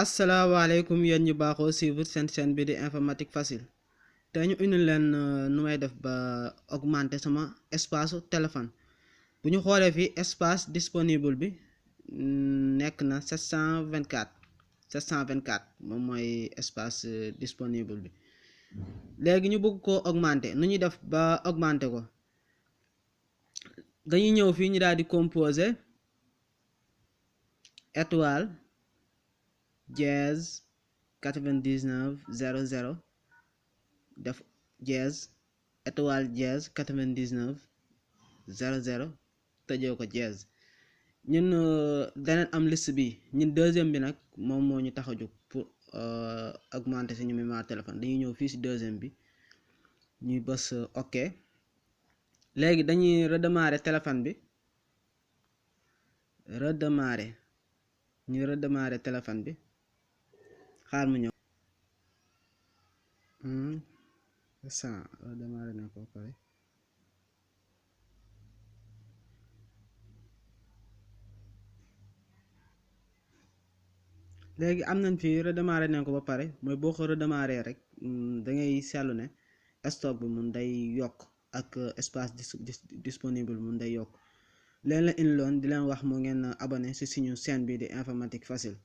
asalaamaaleykum yéen ñu baaxoo suivre seen chaîne bi di informatique facile te ñu indi leen nu may def ba augmenter sama espace téléphone. Bu ñu xoolee fii espace disponible bi nekk na 724 moom mooy espace disponible bi. léegi ñu bëgg koo augmenter nu ñuy def ba augmenter ko dañuy ñëw fii ñu daal di composer étoile dièse 99 00 def dièse étoile dièse 99 00 tëjee ko dièse. ñun daneen am liste bi ñun deuxième bi nag moom moo ñu tax a jóg pour augmenter suñu mémoire téléphone. dañuy ñëw fii ci deuxième bi ñuy bës ok. léegi dañuy redémarrer téléphone bi redémarrer téléphone bi xaar mu ñëw ça redémarrer na ko pare. léegi am nañ fi redémarrer nañ ko ba pare mooy boo ko redémarrer rek da ngay seetlu ne stock bi mun day yokk ak espace disponible mun day yokk. leen la indiloon di leen wax moo ngeen abonné ci suñu chaîne bi di informatique facile.